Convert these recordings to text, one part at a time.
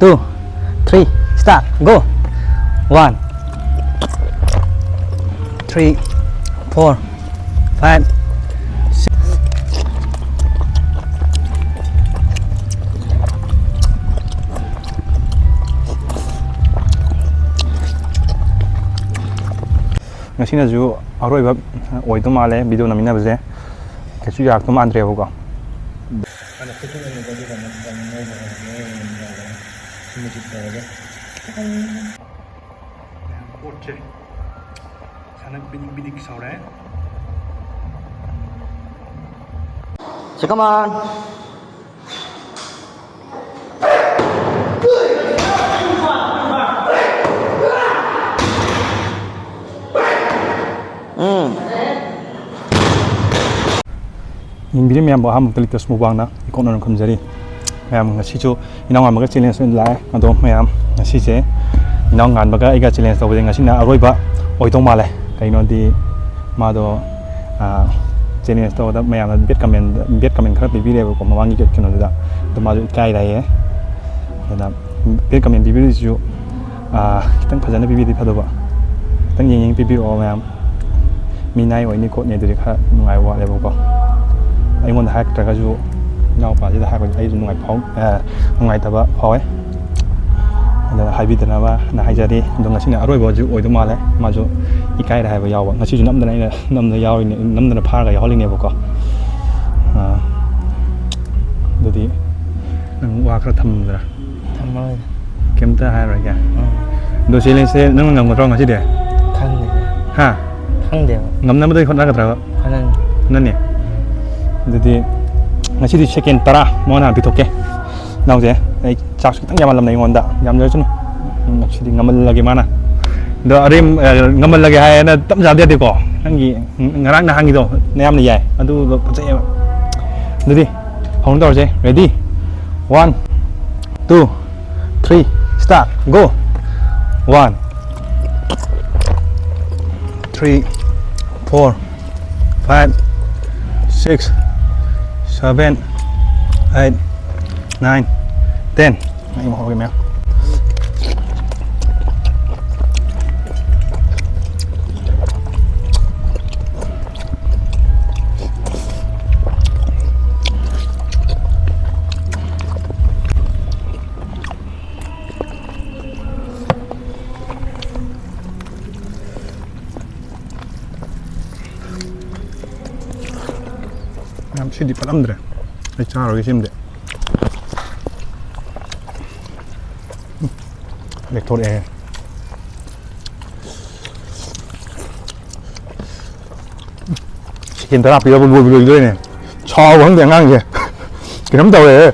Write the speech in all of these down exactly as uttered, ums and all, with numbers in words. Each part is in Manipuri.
Two, three, start, go. One, three, four, five, six. ꯉꯁꯤꯅꯁꯨ ꯑꯔꯣꯏꯕ ꯑꯣꯏꯗꯧ ꯃꯥꯜꯂꯦ ꯚꯤꯗꯤꯑꯣ ꯅꯝꯃꯤꯟꯅꯕꯁꯦ꯫ ꯀꯩꯁꯨ ꯌꯥꯔꯛꯇꯧ ꯃꯥꯟꯗ꯭ꯔꯦꯕꯀꯣ꯫ ꯃꯌꯥꯝ ꯀꯣꯠꯁꯦ ꯁꯥꯟꯅ ꯕꯤꯗꯤꯛ ꯕꯤꯗꯤꯛ ꯁꯧꯔꯦ꯫ ꯁꯦ, come on. ꯎꯝ꯫ ꯌꯦꯡꯕꯤꯔꯤ ꯃꯌꯥꯝꯕꯨ ꯑꯍꯥꯟꯕꯗ ꯂꯤꯇꯁ ꯃꯨꯛꯕꯥꯡꯅ ꯏꯀꯣꯛꯅ ꯈꯨꯝꯖꯔꯤ꯫ ꯃꯌꯥꯝ ꯉꯁꯤꯁꯨ ꯏꯅꯥꯎ ꯉꯥꯟꯕꯒ ꯆꯦꯂꯦꯟꯖ ꯑꯣꯏꯅ ꯂꯥꯛꯑꯦ꯫ ꯑꯗꯣ ꯃꯌꯥꯝ ꯉꯁꯤꯁꯦ ꯏꯅꯥꯎ ꯉꯥꯟꯕꯒ ꯑꯩꯒ ꯆꯦꯂꯦꯟꯖ ꯇꯧꯕꯁꯦ ꯉꯁꯤꯅ ꯑꯔꯣꯏꯕ ꯑꯣꯏꯗꯧ ꯃꯥꯜꯂꯦ꯫ ꯀꯩꯅꯣꯗꯤ ꯃꯥꯗꯣ, ꯑ, ꯆꯦꯂꯦꯟꯖ ꯇꯧꯕꯗ ꯃꯌꯥꯝꯅ ꯕꯦꯠ ꯀꯃꯦꯟ, ꯕꯦꯠ ꯀꯃꯦꯟ ꯈꯔ ꯄꯤꯕꯤꯔꯦꯕꯀꯣ ꯃꯃꯥꯡꯒꯤ ꯀꯩꯅꯣꯗꯨꯗ꯫ ꯑꯗꯣ ꯃꯥꯁꯨ ꯏꯀꯥꯏꯔꯦ ꯍꯥꯏꯌꯦ꯫ ꯑꯗꯨꯅ ꯕꯦꯠ ꯀꯃꯦꯟ ꯄꯤꯕꯤꯔꯤꯁꯤꯁꯨ, ꯑ, ꯈꯤꯇꯪ ꯐꯖꯅ ꯄꯤꯕꯤꯔꯗꯤ ꯐꯗꯧꯕ꯫ ꯈꯤꯇꯪ ꯌꯦꯡ ꯌꯦꯡ ꯄꯤꯕꯤꯔꯛꯑꯣ ꯃꯌꯥꯝ꯫ ꯃꯤꯅꯥꯏ ꯑꯣꯏꯅꯤ ꯈꯣꯠꯅꯤ ꯑꯗꯨꯗꯤ ꯈꯔ ꯅꯨꯡꯉꯥꯏꯕ ꯋꯥꯠꯂꯦꯕꯀꯣ꯫ ꯑꯩꯉꯣꯟꯗ ꯍꯥꯏꯔꯛꯇ꯭ꯔꯒꯁꯨ ꯏꯅꯥꯎꯄꯥꯁꯤꯗ ꯍꯥꯏꯔꯛꯄꯁꯦ ꯑꯩꯁꯨ ꯅꯨꯡꯉꯥꯏ ꯐꯥꯎ-, ꯑ, ꯅꯨꯡꯉꯥꯏꯇꯕ ꯐꯥꯎꯋꯦ꯫ ꯑꯗꯨꯅ ꯍꯥꯏꯕꯤꯗꯅꯕꯅ ꯍꯥꯏꯖꯔꯤ꯫ ꯑꯗꯣ ꯉꯁꯤꯅ ꯑꯔꯣꯏꯕꯁꯨ ꯑꯣꯏꯗꯧ ꯃꯥꯜꯂꯦ꯫ ꯃꯥꯁꯨ ꯏꯀꯥꯏꯔꯦ ꯍꯥꯏꯕ ꯌꯥꯎꯕ꯫ ꯉꯁꯤꯁꯨ ꯅꯝꯗꯅ ꯑꯩꯅ ꯅꯝꯗꯅ ꯌꯥꯎꯔꯤꯅꯦ, ꯅꯝꯗꯅ ꯐꯥꯔꯒ ꯌꯥꯎꯍꯜꯂꯤꯅꯦꯕꯀꯣ꯫ ꯑ, ꯑꯗꯨꯗꯤ ꯅꯪ ꯋꯥ ꯈꯔ ꯊꯝꯗ꯭ꯔꯥ? ꯊꯝꯃꯔꯣꯏꯗ꯫ ꯀꯩꯝꯇ ꯍꯥꯏꯔꯔꯣꯏꯒꯦ? ꯎꯝ꯫ ꯑꯗꯣ ꯆꯦꯂꯦꯟꯖꯁꯦ ꯅꯪꯅ ꯉꯝꯒꯗ꯭ꯔꯣ ꯉꯁꯤꯗꯤ? ꯈꯪꯗꯦ꯫ ꯍꯥ? ꯈꯪꯗꯦꯕ꯫ ꯉꯝꯅꯕꯗꯤ ꯍꯣꯠꯅꯒꯗ꯭ꯔꯕ? ꯍꯣꯠꯅꯅꯤ꯫ ꯍꯣꯠꯅꯅꯤ? ꯑꯗꯨꯗꯤ ꯉꯁꯤꯗꯤ ꯁꯦꯀꯦꯟ ꯇꯔꯥ ꯃꯉꯣꯟꯗ ꯍꯥꯟꯅ ꯄꯤꯊꯣꯛꯀꯦ꯫ ꯏꯅꯥꯎꯁꯦ, ꯑꯩ ꯆꯥꯛꯁꯨ ꯈꯤꯇꯪ ꯌꯥꯝꯍꯜꯂꯝꯅꯦ ꯑꯩꯉꯣꯟꯗ꯫ ꯌꯥꯝꯖꯔꯁꯅꯨ꯫ ꯎꯝ, ꯉꯁꯤꯗꯤ ꯉꯝꯍꯜꯂꯒꯦ ꯃꯥꯅ꯫ ꯑꯗꯣ ꯑꯔꯦꯝ-, ꯑ, ꯉꯝꯍꯜꯂꯒꯦ ꯍꯥꯏꯌꯦꯅ ꯇꯞꯅ ꯆꯥꯕꯗꯤ ꯌꯥꯗꯦꯀꯣ꯫ ꯅꯪꯒꯤ ꯉꯔꯥꯡ ꯅꯍꯥꯟꯒꯤꯗꯣ ꯅꯌꯥꯝꯅ ꯌꯥꯏ꯫ ꯑꯗꯨꯗꯣ ꯐꯖꯩꯑꯕ꯫ ꯑꯗꯨꯗꯤ ꯍꯧꯅ ꯇꯧꯔꯁꯦ꯫ Ready? One, two, three, start, go. One, three, four, five, six, seven, eight, nine, ten. ꯑꯩ ꯃꯍꯥꯎꯒꯤ ꯃꯌꯥꯝ꯫ ꯌꯥꯝ ꯁꯤꯗꯤ ꯐꯠꯂꯝꯗ꯭ꯔꯦ꯫ ꯑꯩ ꯆꯥꯔꯣꯏꯒꯦ ꯁꯤꯃꯗꯤ꯫ ꯂꯦꯛꯊꯣꯔꯛꯑꯦ꯫ ꯁꯦꯀꯦꯟ ꯇꯔꯥ ꯄꯤꯔꯕ ꯂꯣꯏꯕꯨ ꯂꯣꯏꯗꯣꯏꯅꯦ꯫ ꯁꯥꯎꯕ ꯈꯪꯗꯦ ꯑꯉꯥꯡꯁꯦ꯫ ꯀꯩꯅꯣꯝ ꯇꯧꯔꯦꯍꯦ꯫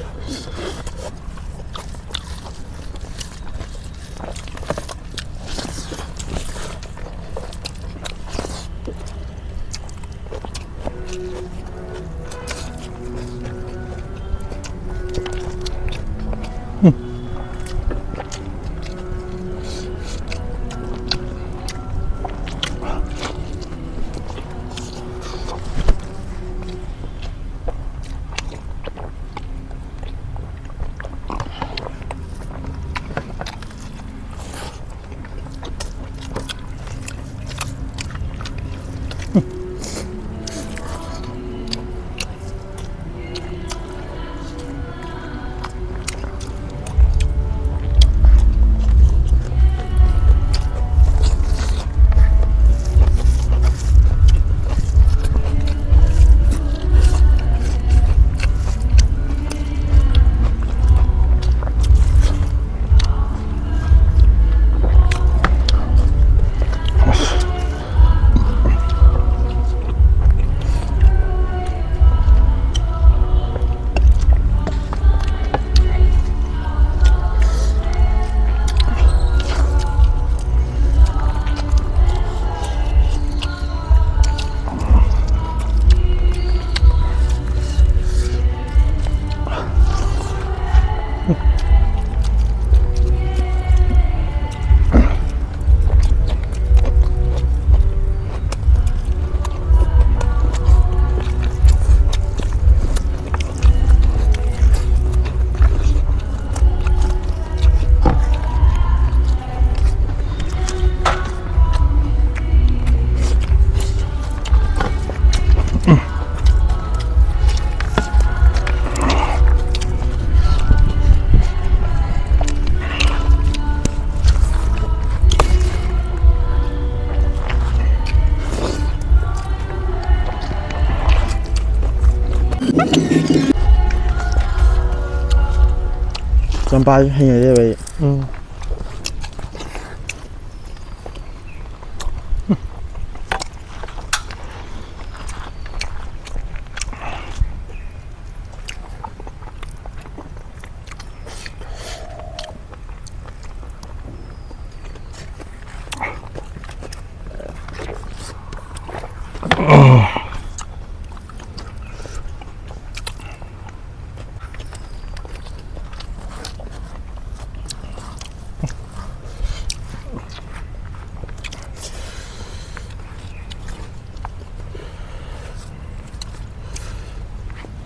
ꯄꯥꯏꯕ ꯍꯩꯅꯗꯦꯕ ꯑꯩ꯫ ꯎꯝ꯫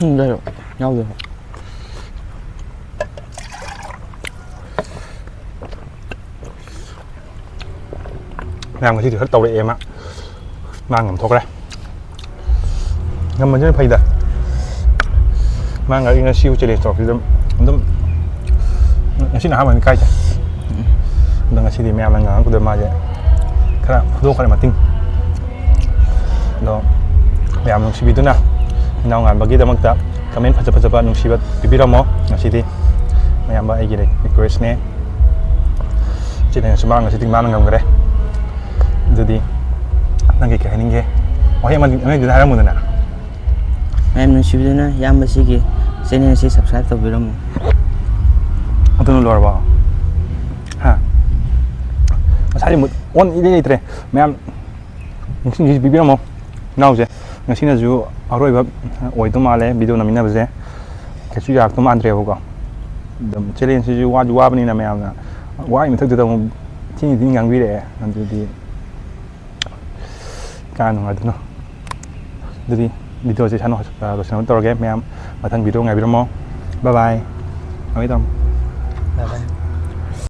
ꯎꯝ, ꯂꯩꯔꯣ꯫ ꯌꯥꯎꯗꯦ꯫ ꯃꯌꯥꯝ ꯉꯁꯤꯗꯤ ꯈꯔ ꯇꯧꯔꯛꯑꯦ ꯃꯥ꯫ ꯃꯥ ꯉꯝꯊꯣꯛꯈ꯭ꯔꯦ꯫ ꯉꯝꯕꯁꯤꯅ ꯐꯩꯗ꯫ ꯃꯥ ꯉꯁꯤ ꯉꯁꯤꯕꯨ ꯆꯦꯂꯦꯟꯖ ꯇꯧꯔꯛꯄꯁꯤꯗ ꯑꯗꯨꯝ ꯉꯁꯤꯅ ꯑꯍꯥꯟꯕꯅꯤ ꯀꯥꯏꯁꯦ꯫ ꯑꯗꯣ ꯉꯁꯤꯗꯤ ꯃꯌꯥꯝꯅ ꯉꯥꯡꯉꯛꯄꯗ ꯃꯥꯁꯦ ꯈꯔ ꯐꯨꯗꯣꯛꯈ꯭ꯔꯦ ꯃꯇꯤꯡ꯫ ꯑꯗꯣ ꯃꯌꯥꯝ ꯅꯨꯡꯁꯤꯕꯤꯗꯨꯅ ꯏꯅꯥꯎ ꯉꯥꯟꯕꯒꯤꯗꯃꯛꯇ ꯀꯃꯦꯟ ꯐꯖ ꯐꯖꯕ ꯅꯨꯡꯁꯤꯕ ꯄꯤꯕꯤꯔꯝꯃꯣ꯫ ꯉꯁꯤꯗꯤ ꯃꯌꯥꯝꯕ ꯑꯩꯒꯤ ꯔꯤꯀ꯭ꯋꯦꯁꯅꯦ꯫ ꯆꯦꯂꯦꯟꯖꯁꯨ ꯃꯥ ꯉꯁꯤꯗꯤ ꯃꯥꯅ ꯉꯝꯈ꯭ꯔꯦ꯫ ꯑꯗꯨꯗꯤ ꯅꯪꯒꯤ ꯀꯩ ꯍꯥꯏꯅꯤꯡꯒꯦ? ꯋꯥꯍꯩ ꯑꯃ ꯑꯅꯤꯗꯨꯅ ꯍꯥꯏꯔꯝꯃꯨꯗꯅ꯫ ꯃꯌꯥꯝ ꯅꯨꯡꯁꯤꯕꯤꯗꯨꯅ ꯏꯌꯥꯝꯕꯁꯤꯒꯤ ꯆꯦꯅꯦꯜ ꯑꯁꯤ ꯁꯕꯁꯀ꯭ꯔꯥꯏꯕ ꯇꯧꯕꯤꯔꯝꯃꯨ꯫ ꯑꯗꯨꯅ ꯂꯣꯏꯔꯕꯣ? ꯍꯥ? ꯉꯁꯥꯏꯗꯤ ꯃꯨꯠ ꯑꯣꯟ ꯏꯔꯩ ꯂꯩꯇ꯭ꯔꯦ꯫ ꯃꯌꯥꯝ ꯅꯤꯡꯁꯤꯡ ꯅꯤꯡꯁꯤꯡ ꯄꯤꯕꯤꯔꯝꯃꯣ ꯏꯅꯥꯎꯁꯦ꯫ ꯉꯁꯤꯅꯁꯨ ꯑꯔꯣꯏꯕ ꯑꯣꯏꯗꯧ ꯃꯥꯜꯂꯦ ꯚꯤꯗꯤꯑꯣ ꯅꯝꯃꯤꯟꯅꯕꯁꯦ꯫ ꯀꯩꯁꯨ ꯌꯥꯔꯛꯇꯧ ꯃꯥꯟꯗ꯭ꯔꯦꯕꯀꯣ꯫ ꯑꯗꯨꯝ ꯆꯦꯂꯦꯟꯖꯁꯤꯁꯨ ꯋꯥꯁꯨ ꯋꯥꯕꯅꯤꯅ ꯃꯌꯥꯝꯅ ꯋꯥꯒꯤ ꯃꯊꯛꯇꯨꯗ ꯑꯃꯨꯛ ꯊꯤꯅ ꯊꯤꯅ ꯉꯥꯡꯕꯤꯔꯛꯑꯦ꯫ ꯑꯗꯨꯗꯤ ꯀꯌꯥ ꯅꯨꯡꯉꯥꯏꯗꯣꯏꯅꯣ꯫ ꯑꯗꯨꯗꯤ ꯚꯤꯗꯤꯑꯣꯁꯦ ꯁꯥꯟꯅ ꯂꯣꯏꯁꯤꯟꯅꯕ ꯇꯧꯔꯒꯦ꯫ ꯃꯌꯥꯝ ꯃꯊꯪ ꯚꯤꯗꯤꯑꯣ ꯉꯥꯏꯕꯤꯔꯝꯃꯣ꯫ ꯕꯥꯏ ꯕꯥꯏ꯫ ꯊꯝꯃꯦ ꯊꯝꯃꯦ꯫